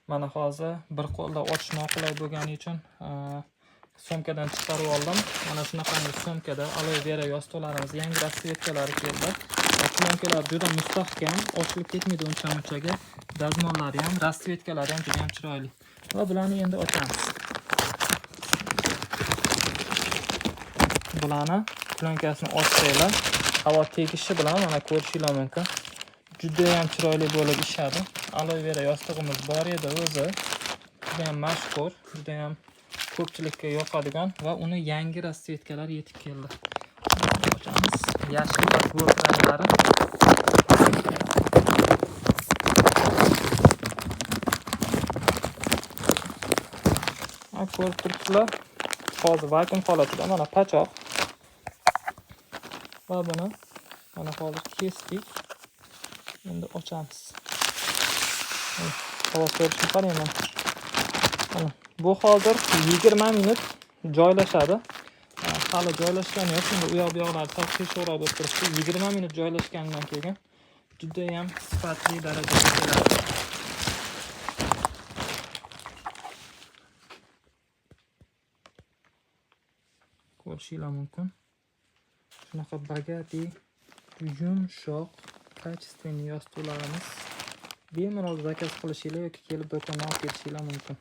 Mana hozir bir qo'lda ochish noqulay bo'lgani uchun sumkadan chiqarib oldim. Mana shunaqangi sumkada aloe vera yostiqlarimiz yangi расцветка lari keldi. Plyonkalar juda mustahkam, ochilib ketmaydi uncha munchaga. Dazmollari ham, расцветка lari ham juda ham chiroyli. Va bularni endi ochamiz. Bularni plyonkasini ochsanglar, havo tegishi bilan mana ko'rishinglar mumkin. Juda ham chiroyli bo'lib ishadi. Aloe vera yostig'imiz bor edi o'zi. Juda ham mashhur, juda ham ko'pchilikka yoqadigan va uni yangi расцветка lar yetib keldi. Ochamiz. Yashil va gold ranglari. Ha, ko'rib turibsizlar. Hozir vakuum holatida mana pachoq. Va buni mana hozir kesdik. Endi ochamiz. Havo so'rishini qarang mana. Mana bu hozir 20 minut joylashadi. Hali joylashgani yo'q. Endi u yoq bu yoqlari sal qiyshiqroq bo'lib turibdi. 20 minut joylashgandan keyin juda ham sifatli darajaga keladi. Ko'rishinglar mumkin. Shunaqa богатый, yumshoq, качественный yostiqlarimiz. Bemalol zakaz qilishinglar yoki kelib do'kondan olib ketishinglar mumkin.